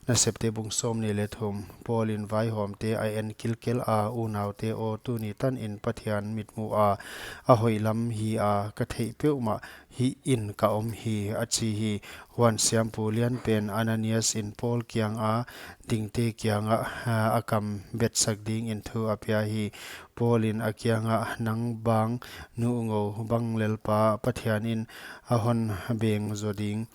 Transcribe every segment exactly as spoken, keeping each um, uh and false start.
Nasepte bung sawmnih leh thum. Paul in vaihawmte a en kilkel a, Unaute aw, tuni tanin Pathian mitmuh a, a hoih lam hi a, ka theih peuhmah hih in ka om hi, a chi hi. Huan siampu lianpen Ananias in Paul kianga dingte kiangah, a, a kam betsak dingin thu a pia hi. Paul in a kiangah, Nang bang nuhngou bang lelpa, Pathian in a hon beng zo ding.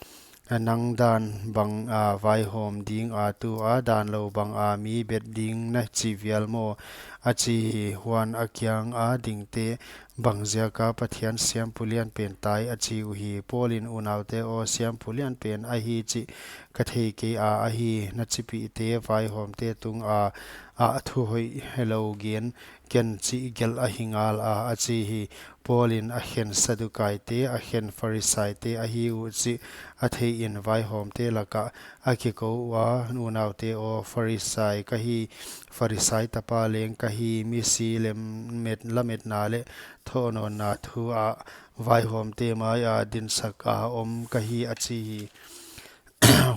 Nang dan bang a vaihawm ding a, tua dan lou bang a mi bet ding na chi vial maw? A chi hi. Huan a kianga dingte, Bang ziaka Pathian siampu lianpen tai? a chi uhi. Paul in, Unaute aw, siampu lianpen ahi chih ka thei kei a, ahi na chipihte vaihawmte tunga, a thu hoih lou gen ken chih gelh ahi ngal a, a chi hi. Paul in a khen Sadukaite, a khen Pharisaite ahi uh chih a theiin vaihawmte lakah a kikou ua, Unaute aw, Pharisai ka hi, Pharisai tapa leng ka hi, misi lem met, lametna leh thohnawnna thu ah vaihawmte maia dinsak a om ka hi, a chi hi.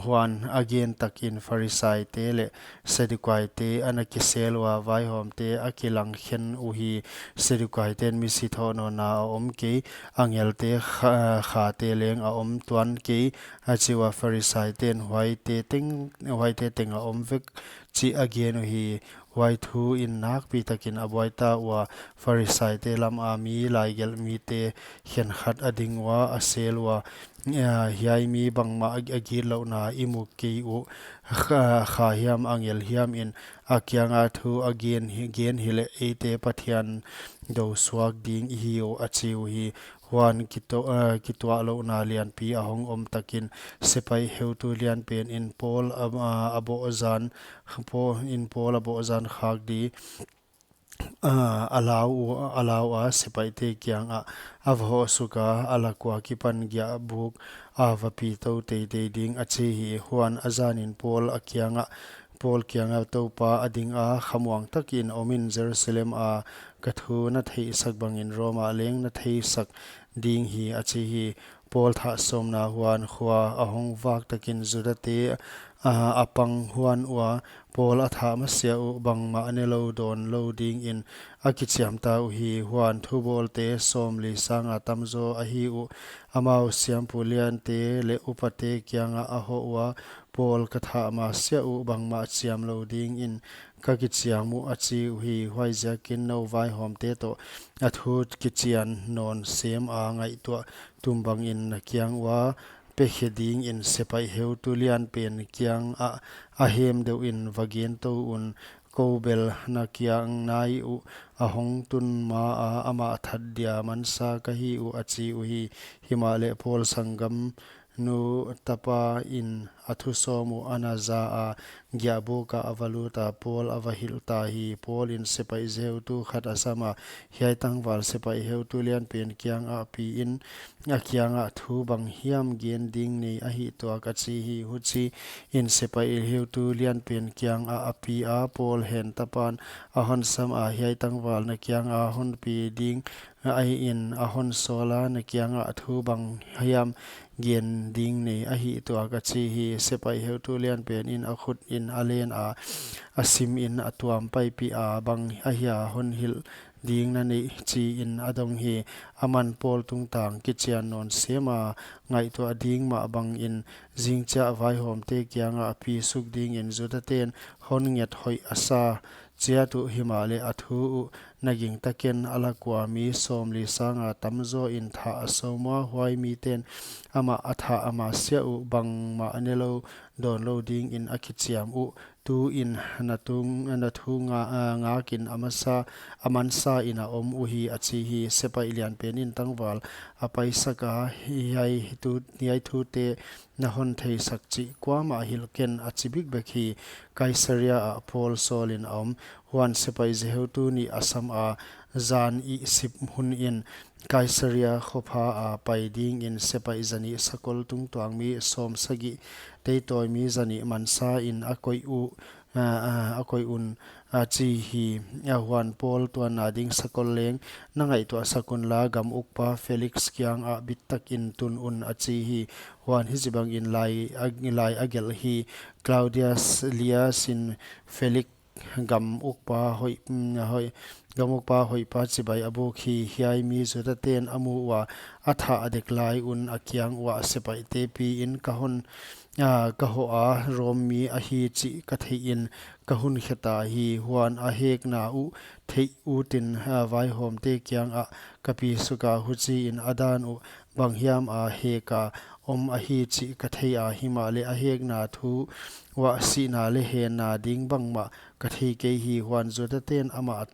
Huan a gen takin Pharisaite leh Sadukaite ana kisel ua, vaihawmte a kilang khen uhi. Sadukaiten misi thohnawnna a om kei, angelte kha, khate leng a om tuan kei, a chi ua. Pharisaiten huaite teng, huaite teng a om vek chih a gen uhi. Huai thu in nakpi takin a buaita ua, Pharisaite lama mi laigelh mite khenkhat a ding ua, a sel ua, "Eh, hiai mi bangmah a, a gitlouhna i mu kei uh, kha, kha hiam angel hiam in a kianga thu a gen hi, gen hileh eite Pathian dou suak ding i hi uh," a chi uhi. Huan kito, eh, kituahlouhna lianpi a hong om takin sepaih heutu lianpen in Paul a, a, a bawhzan, Paul in Paul a bawhzan khak di, a, a lau u, a lau a, sepaihte kiangah a va hoh suk a, a lak ua kipan giahbuk a va pi tou teitei ding, a chi hi. Huan a zanin Paul a kiangah, Paul kiangah, Toupa a ding a, khamuang takin om in, Jerusalem a ka thu na theihsak bangin Rom ah leng na theisak ding hi, a chi hi. Paul thah sawmna. Huan khua a hong vak takin Judate, a, a pang huan ua, Paul a thah masiah uh bangmah ne lou dawn lou dingin a kichiam ta uhi. Huan thubawlte sawmli sanga tamzaw ahi uh, amau siampu liante leh upate kiangah a hoh ua, Paul ka thah masiah uh bangmah chiam lou dingin ka kichiam uh, a chi uhi. Huaiziakin nou vaihawmte toh a thu kichian nawn sem a ngaihtuah tum bangin na kiang ua pe khe dingin sepaih heutu lianpen kiangah a hem deuhin va gen tou un. Kou bel na kiang nai uh a hong tun ma a, amah that dia mansa ka hi uh, a chi uhi. Himahleh Paul sanggam nu tapa in a thu sawm uh ana za a, giahbuk ah a va lut a, Paul a va hilh ta hi. Paul in sepaih heutu khat a sam a, hiai tangval sepaih heutu lianpen kiangah pi in, a kiangah thu bang hiam gen ding nei ahih tuak, a chi hi. Huchiin sepaih heutu lianpen kiangah a pi a, Paul hen tapan a hon sam a, hiai tangval na kianga hon pi ding ahi in, a hon sawl a, na kiangah thu bang hiam gen ding nei ahih tuak, a chi hi. Sepaih heutu lianpen in a khut in a len a, a sim in a tuam paipih a, bang ahia hon hilh ding na neih, chiin a dong hi. Aman Paul tungtang kichian nawn sem a, ngaihtuah ding mah bangin zingchiah vaihawmte kiangah pi suk dingin Judaten hon nget hoih a sa chiat uh, himahleh a thu uh na gingta ken, a lak ua mi sawmli sanga tamzaw in thah a sawm ua, huai miten amah a thah a masiah uh bangmah ne lou dawn lou dingin a kichiam uh. Tuin na tung, na thu nga, a, ngakin a masa, a mansa in a om uhi, a chi hi. Sepaih lianpen in tangval a paisak a, hiai thu, hiai thute na hon theisak chih kuamah hilh ken, a chi bikbek hi. Kaisaria ah Paul sawlin a om. Huan sepaih zeheutu nih a sam a, zan ihsip hun in Kaisaria khopha a pai dingin sepaih zanih sakol tungtuang mi sawmsagih, teitawi mi zanih mansa in a koih uh, a, a, a koih un, a chi hi. A, huan Paul tuanna ding sakol leng na ngaihtuah sak unla, gam ukpa Felix kiangah bittakin tun un, a chi hi. Huan hichibangin lai a, lai a gelh hi. Claudius Lysias in Felix gam ukpa hoih, mm, hoih, gam ukpa hoihpa chibai a buk hi. Hiai mi Judaten a mu ua, a thah dek lai un a kiang uah sepaihte piin, ka hon, a, ka hoh a, Rom mi ahi chih ka theihin ka hun kheta hi. Huan a hekna uh theih utin, a, vaihawmte kiangah ka pi suka, huchiin a dan uh banghiam a heka om ahi chih ka thei a, himahleh a hekna thu uah sihna leh henna ding bangmah ka thei kei hi. Huan Judaten amah,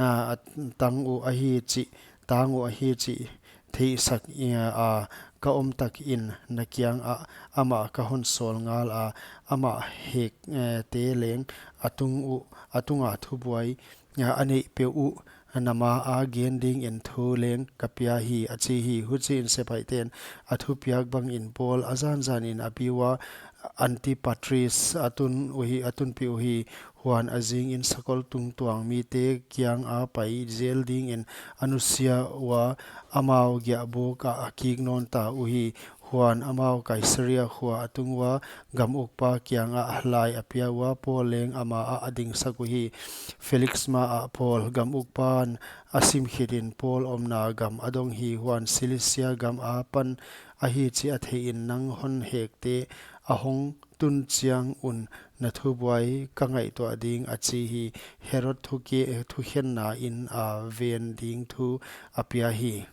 a, a tang uh ahi chih, tang uh ahi chih theihsak, a, ka om takin na kiangah amah ka hon sawl ngal a, amah hek, eh, te leng a tung uh, a tunga thubuai, a, a neih peuh uh, na ma a gen dingin thu leng ka pia hi, a chi hi. Huchiin sepaihten a thupiak bangin Paul a zanzanin a pi ua, Antipatris a tun uhi, a tunpih uhi. Huan a zingin sakol tungtuang mite kianga pai zel dingin a nusia ua, amau giahbuk ah a kik nawn ta uhi. Huan amau Kaisaria khua a tung ua, gam ukpa kiangah lai a pia ua, Paul leng ama ah a dingsak uhi. Felix ma ah Paul, gam ukpan a sim khitin Paul omna gam a dong hi. Huan Cilicia gam apan ahi chih a theihin, nang hon hekte a hong tun chiang un na thubuai ka ngaihtuah ding, a chi hi. Herod thuke-, thukhenna in a ven ding thu a pia hi.